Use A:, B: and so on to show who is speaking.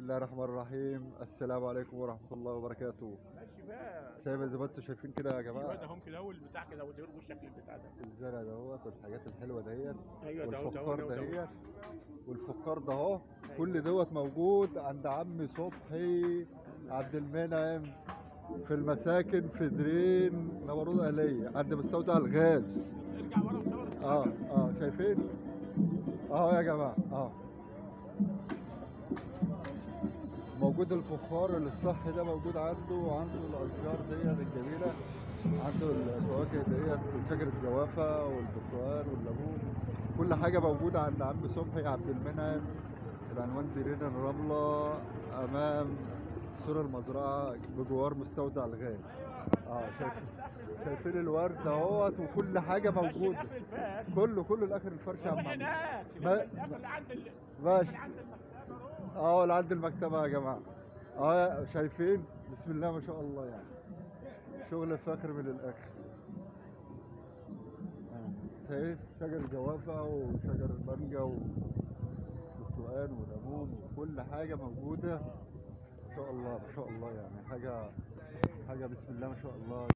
A: الله الرحمن الرحيم. السلام عليكم ورحمة الله وبركاته.
B: ماشي بقى.
A: شايف زي ما انتم شايفين كده يا جماعة،
B: ده هم كده والبتاع كده ودير الشكل بتاع ده،
A: الزرع دوت والحاجات الحلوة دهيت.
B: ايوه ده
A: والفخار دهيت، والفخار ده اهو. كل دوت موجود عند عم صبحي عبد المنعم في المساكن في درين نمرود آلية عند مستودع الغاز.
B: ارجع ورا وصور.
A: شايفين اهو يا جماعة، موجود الفخار الصحي ده موجود عنده، وعنده الاشجار ديت الجميلة، عنده الفواكه ديت، شجرة الجوافه والبرتقال والليمون، كل حاجة موجودة عند عم صبحي عبد المنعم. العنوان درين الرملة امام سور المزرعة بجوار مستودع الغاز. شايفين الورد اهوت وكل حاجة موجودة، كله لاخر الفرش يا عم. ماشي اللي عند المكتبة يا جماعة. شايفين بسم الله ما شاء الله، يعني شغل فاخر من الاخر. شايف شجر الجوافه وشجر المانجا والبرتقال والليمون وكل حاجة موجودة ما شاء الله ما شاء الله، يعني حاجة بسم الله ما شاء الله.